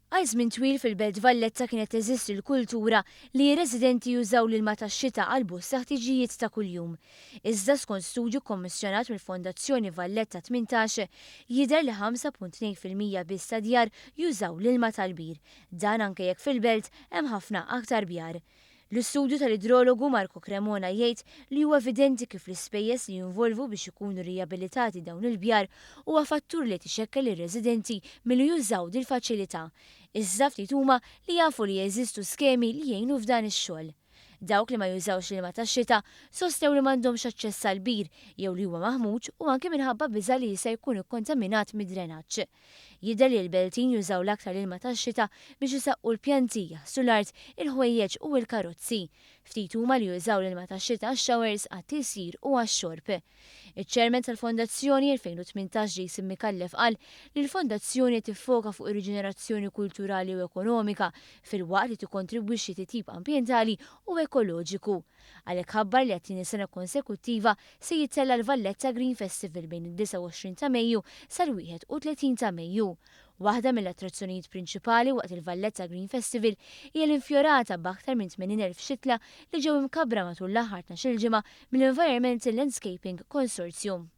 Għal żmien twil fil-Belt Valletta kienet teżisti l-kultura li r-residenti jużaw l-ilma tax-xita għal bosta ħtiġijiet ta' kuljum. Iżda skont studju kkommissjonat mill-Fondazzjoni Valletta 18, jidher li 5.2% biss ta' djar jużaw l-ilma tal-bir. Dan anke jekk fil-belt hemm ħafna aktar bjar. L-istudju tal-idrologu Marco Cremona jgħid li huwa evidenti kif l-ispejjeż li jinvolvu biex ikunu rijabilitati dawn il-bjar huwa fattur li qed ixekkel lir-residenti milli jużaw dil-faċilità. Iżda ftit huma li jafu li jeżistu skemi li jgħinu f'dan ix-xogħol. Dawk li ma jużawx l-ilma tax-xita sostnew li m'għandhomx aċċess għall-bir jew li huwa maħmuġ u anki minħabba biża' li jista' jkun ikkontaminat mid-drenaġġ. Jidher li l-Beltin jużaw l-aktar l-ilma tax-xita biex isaqqu l-pjanti, jaħslu l-art, il-ħwejjeġ u l-karozzi. Ftit huma li jużaw l-ilma tax-xita għax-showers, għat-tisjir u għax-xorb. Iċ-Chairman tal-Fondazzjoni 2018 Jason Micallef qal li l-Fondazzjoni qed tiffoka fuq ir-riġenerazzjoni kulturali u ekonomika filwaqt li tikkontribwixxi titjib ambjentali u ekoloġiku. Għalhekk ħabbar li għat-tieni sena konsekuttiva se jittella' l-Valletta Green Festival bejn id-29 ta' Mejju sal-31 ta' Mejju. Waħda mill-attrazzjonijiet prinċipali waqt il-Valletta Green Festival hija l-infjorata b'aktar minn 80,000 xitla li ġew imkabbra matul l-aħħar 12-il ġimgħa mill-Environmental Landscaping Consortium.